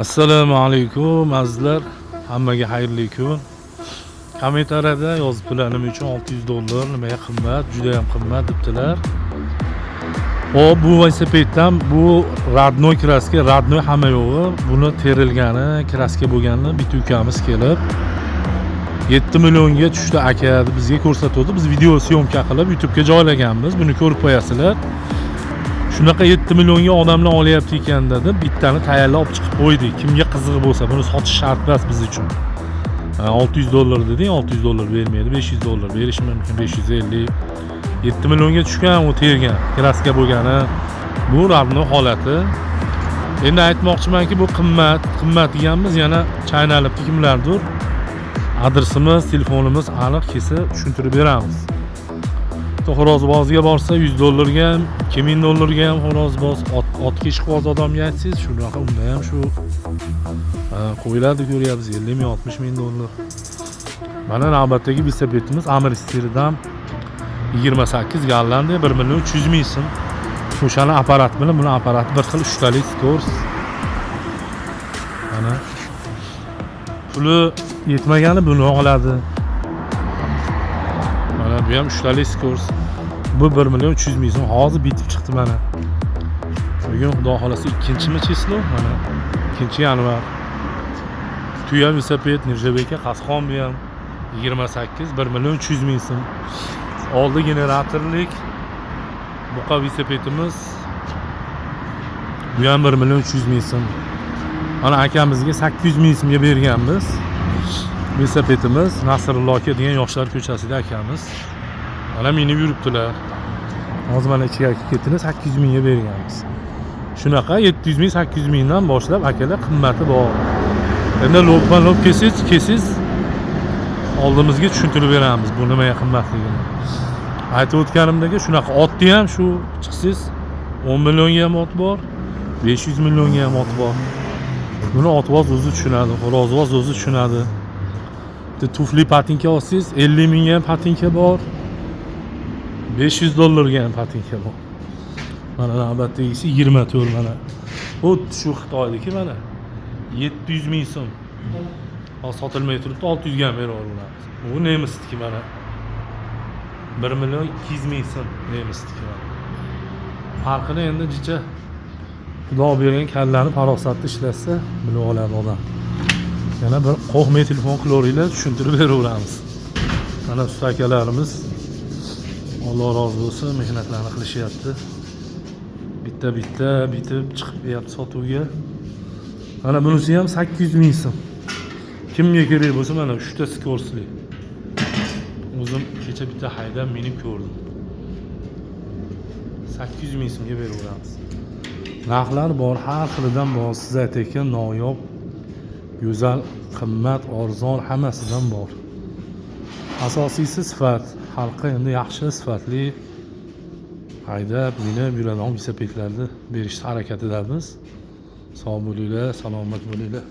Assalomu alaykum azizlar, hammaga xayrli kun. Kommentariyada yozibdilar, nima uchun $600, nimaga qimmat, juda ham qimmat debdilar. Hop, bu velosipeddan bu родной краска, родной hamma yo'g'i, buni terilgani, краска bo'lganini bitta ukamiz kelib 7 millionga tushdi aka deb bizga ko'rsatuvdi. Biz video съёмка qilib YouTube'ga joylaganmiz. Buni ko'rib qo'yasizlar. Shunaqa 7 millionga odamlar olyapti ekan dedi. Bittani tayyorlab olib chiqib qo'ydik. Kimga qiziq bo'lsa, buni sotish shart emas biz uchun. Ha, $600 deding, $600 bermaydi, $500 berishi mumkin, 550. 7 millionga tushgan u tergan, краска bo'lgani. Bu родной holati. Endi aytmoqchimanki, bu qimmat, qimmat deganmiz, yana chaynalibdi kimlardir. Adresimiz, telefonimiz aniq kelsa tushuntirib beramiz. Bitta xo'rozbozga borsa $100 ga ham, $2000 ga ham xo'rozboz, otga ishqiboz odamga aytsangiz, shunaqa unda ham shu qo'yiladi, ko'ryapmiz, 50 ming, 60 ming dollar. Mana navbatdagi velosipedimiz Amir Stirdan 28 Gollandiya 1 million 300 ming so'm. O'shani apparat bilan buni apparati bir xil, uchtalik скорость. Mana puli yetmagani buni oladi. Mana bu ham uchtalik скорость. Bu 1 million 300 ming so'm. Hozir bitib chiqdi mana. Bugun Xudo xolasa ikkinchimi число? Mana 2 yanvar. Tuya velosiped, нержавейка, qasqon bu ham 28 1 million 300 ming so'm. Oldi generatorlik buqa velosipedimiz, bu ham 1 million 300 ming so'm. Mana akamizga 800 ming so'mga berganmiz. Velosipedimiz Nasrullo aka degan Yoshlar ko'chasida akamiz. Mana minib yuribdilar. Hozir mana ichiga ketdilar, 800 mingga berganmiz. Shunaqa 700 ming, 800 mingdan boshlab akalar qimmati bor. Endi lobma lob kelsangiz oldimizga tushuntirib beramiz bu nimaga qimmatligini. Aytib o'tganimdek, shunaqa otni ham shu chiqsangiz 10 millionga ham ot bor, 500 millionga ham ot bor. Buni otvoz o'zi tushunadi, xo'rozvoz o'zi tushunadi. Bitta tufli patinka olsangiz 50 mingga ham patinka bor, $500 ga ham patinka bor. Mana navbatdagisi 24 mana. Xuddi shu Xitoyniki mana 700 ming so'm. Hozir sotilmay turibdi, 600 ga ham berib yuboramiz. Bu nemisniki mana. 1 million 200 ming so'm nemisniki mana. Farqini endi jicha Xudo bergan kallani farosatni ishlatsa bilib oladi odam. Yana bir qo'rqmay telefon qilaveringlar, tushuntirib beraveramiz. Mana usta akalarimiz, Alloh rozi bo'lsin, mehnatlarni qilishyapti. Bitta bitta bitib chiqib beryapti sotuvga. Mana bunisi ham 800 ming so'm. Kimga kerak bo'lsa, mana 3 ta скорость li. O'zim kecha bitta haydab minib ko'rdim. 800 ming so'mga beraveramiz. Narxlar bor, har xilidan bor. Siz aytayotgan noyob, go'zal, qimmat, arzon hammasidan bor. Asosiysi sifat. Xalqqa endi yaxshi sifatli haydab, minib yuradigan velosipedlarni berish harakatidamiz. Sog' bo'linglar, salomat bo'linglar.